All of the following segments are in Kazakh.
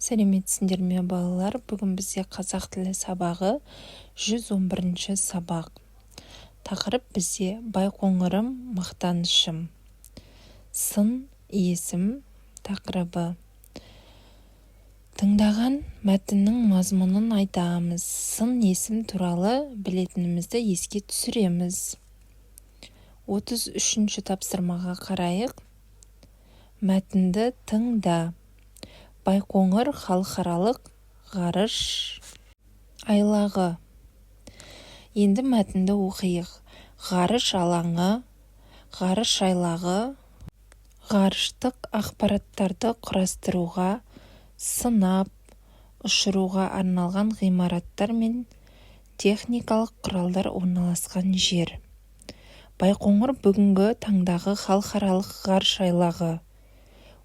Сәлеметсіңдер ме, балалар! Бүгін бізде қазақ тілі сабағы, 111 сабақ. Тақырып бізде: «Байқоңырым – мақтанышым». Сын есім тақырыбы. Тыңдаған мәтіннің мазмұнын айтамыз, сын есім туралы білетінімізді еске түсіреміз. 33 тапсырмаға қарайық. Мәтінді тыңда. Байқоңыр халықаралық ғарыш айлағы. Енді мәтінді оқиық. Ғарыш алаңы, ғарыш айлағы – ғарыштық ақпараттарды құрастыруға, сынап, ұшыруға арналған ғимараттар мен техникалық құралдар орналасқан жер. Байқоңыр – бүгінгі таңдағы халықаралық ғарыш айлағы.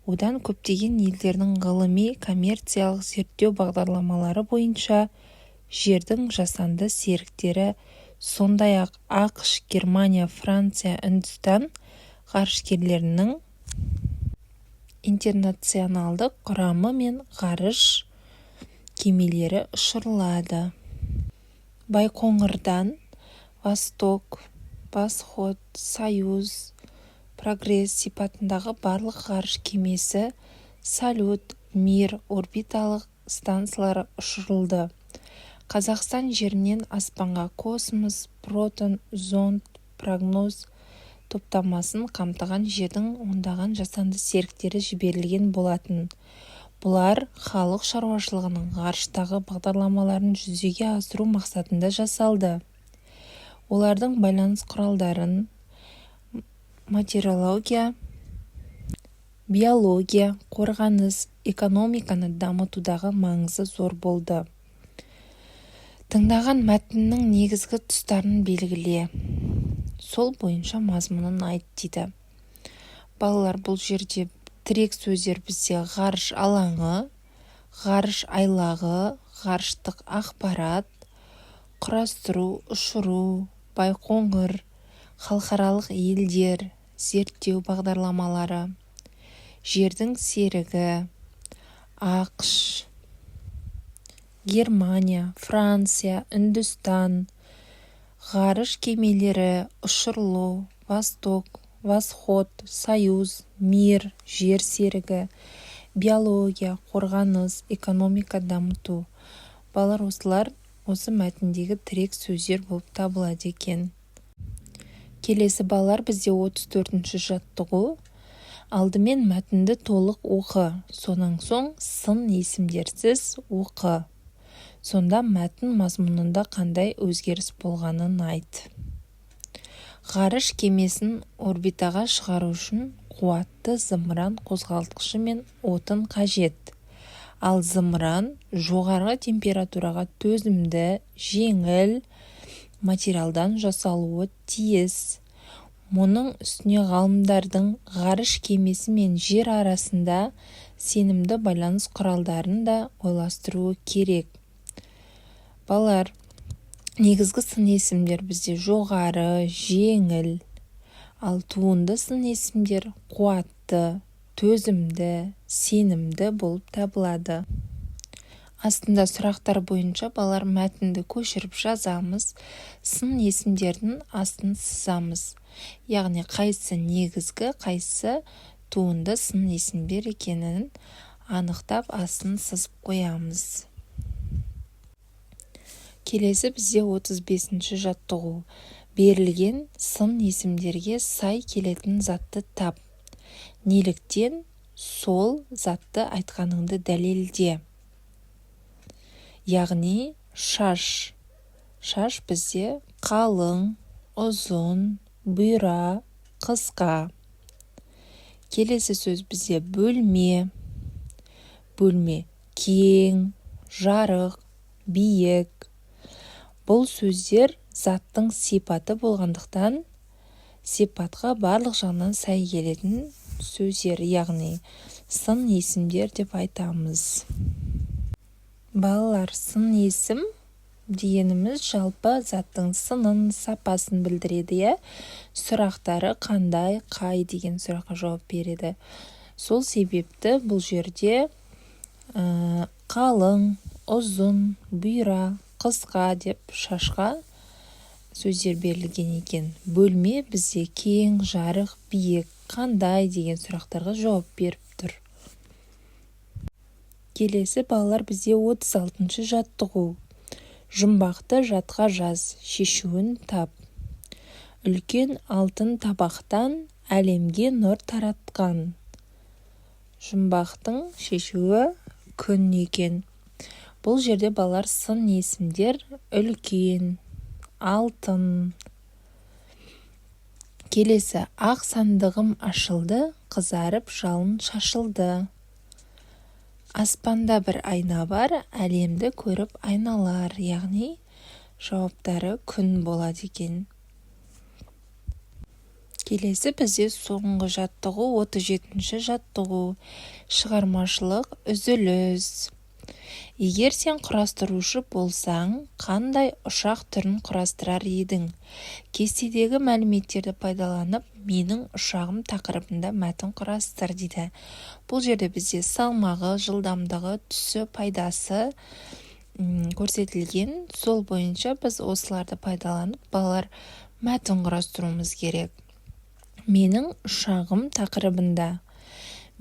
Одан көптеген елдердің ғылыми, коммерциялық зерттеу бағдарламалары бойынша Жердің жасанды серіктері, сондай-ақ АҚШ, Германия, Франция, Үндістан ғарышкерлерінің интернационалдық құрамы мен ғарыш кемелері ұшырылады. Байқоңырдан «Восток», «Восход», «Союз», «Прогресс» сипатындағы барлық ғарыш кемесі, «Салют», «Мир» орбиталық стансалары ұшырылды. Қазақстан жерінен аспанға «Космос», «Протон», «Зонд», «Прогноз» топтамасын қамтыған Жердің ондаған жасанды серіктері жіберілген болатын. Бұлар халық шаруашылығының ғарыштағы бағдарламаларын жүзеге асыру мақсатында жасалды. Олардың байланыс құралдарын, метеорология, биология, қорғаныс, экономиканы дамытудағы маңызы зор болды. Тыңдаған мәтіннің негізгі тұстарын белгіле, сол бойынша мазмұнын айт, дейді. Балалар, бұл жерде тірек сөздер бізде: ғарыш алаңы, ғарыш айлағы, ғарыштық ақпарат, құрастыру, ұшыру, Байқоңыр, халықаралық, елдер, зерттеу бағдарламалары, Жердің серігі, АҚШ, Германия, Франция, Үндістан, ғарыш кемелері, ұшырылу, Восток, Восход, Союз, Мир, Жер серігі, биология, қорғаныс, экономика дамыту. Балалар, осылар осы мәтіндегі тірек сөздер болып табылады екен. Келесі, балалар, бізде 34 жаттығу. Алдымен мәтінді толық оқы, сонан соң сын есімдерсіз оқы. Сонда мәтін мазмұнында қандай өзгеріс болғанын айт. Ғарыш кемесін орбитаға шығару үшін қуатты зымыран қозғалтқышы мен отын қажет. Ал зымыран жоғарғы температураға төзімді, жеңіл материалдан жасалуы тиіс. Мұның үстіне ғалымдардың ғарыш кемесі мен Жер арасында сенімді байланыс құралдарын да ойластыруы керек. Балалар, негізгі сын есімдер бізде жоғары, жеңіл, ал туынды сын есімдер қуатты, төзімді, сенімді болып табылады. Астында сұрақтар бойынша, балалар, мәтінді көшіріп жазамыз, сын есімдердің астын сызамыз, яғни қайсысы негізгі, қайсысы туынды сын есімдер екенін анықтап, астын сызып қоямыз. Келесі бізде 35 жаттығу. Берілген сын есімдерге сай келетін затты тап. Неліктен сол затты айтқаныңды дәлелде. Яғни шаш. Шаш бізде қалың, ұзын, бұйра, қысқа. Келесі сөз бізде бөлме. Бөлме кең, жарық, биік. Бұл сөздер заттың сипаты болғандықтан, сипатқа барлық жағынан сай келетін сөздер, яғни сын есімдер деп айтамыз. Балалар, сын есім дегеніміз жалпы заттың сынын, сапасын білдіреді, иә. Сұрақтары қандай, қай деген сұраққа жауап береді. Сол себепті бұл жерде Қалың, ұзын, бұйра, қысқа деп шашқа сөздер берілген екен. Бөлме бізде кең, жарық, биік, қандай деген сұрақтарға жауап беріп тұр. Келесі, балалар, бізде 36-шы жаттығу. Жұмбақты жатқа жаз, шешуін тап. Үлкен алтын табақтан әлемге нұр таратқан. Жұмбақтың шешуі күн екен. Бұл жерде, балалар, сын есімдер: үлкен, алтын. Келесі: ақ сандығым ашылды, қызарып жалын шашылды. Аспанда бір айна бар, әлемді көріп айналар. Яғни жауаптары күн болады екен. Келесі бізде соңғы жаттығу, 37-ші жаттығу, шығармашылық үзіліс. Егер сен құрастырушы болсаң, қандай ұшақ түрін құрастырар едің? Кестедегі мәліметтерді пайдаланып, «Менің ұшағым» тақырыбында мәтін құрастыр дейді. Бұл жерде бізде салмағы, жылдамдығы, түсі, пайдасы көрсетілген. Сол бойынша біз осыларды пайдаланып, балалар, мәтін құрастыруымыз керек «Менің ұшағым» тақырыбында.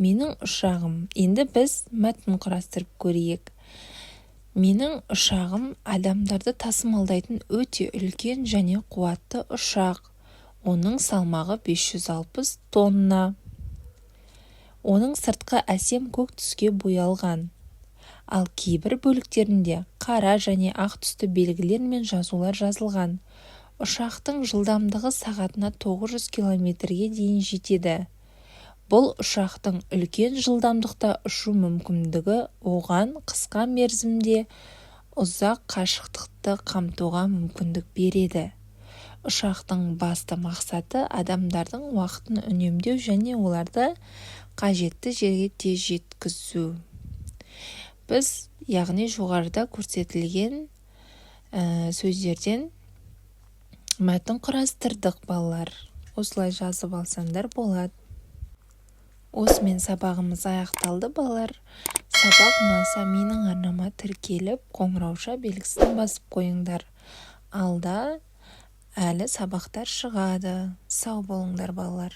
Менің ұшағым. Енді біз мәтін құрастырып көрейік. Менің ұшағым – адамдарды тасымалдайтын өте үлкен және қуатты ұшақ. Оның салмағы 560 тонна. Оның сыртқы әсем көк түске боялған, ал кейбір бөліктерінде қара және ақ түсті белгілер мен жазулар жазылған. Ұшақтың жылдамдығы сағатына 900 километрге дейін жетеді. Бұл ұшақтың үлкен жылдамдықта ұшу мүмкіндігі оған қысқа мерзімде ұзақ қашықтықты қамтуға мүмкіндік береді. Ұшақтың басты мақсаты – адамдардың уақытын үнемдеу және оларды қажетті жерге тез жеткізу. Біз, яғни, жоғарыда көрсетілген сөздерден мәтін құрастырдық. Балалар, осылай жазып алсаңдар болады. Осымен сабағымыз аяқталды. Балалар, сабақ ұнаса, менің арнама тіркеліп, қоңырауша белгісін басып қойыңдар. Алда әлі сабақтар шығады. Сау болыңдар, балалар.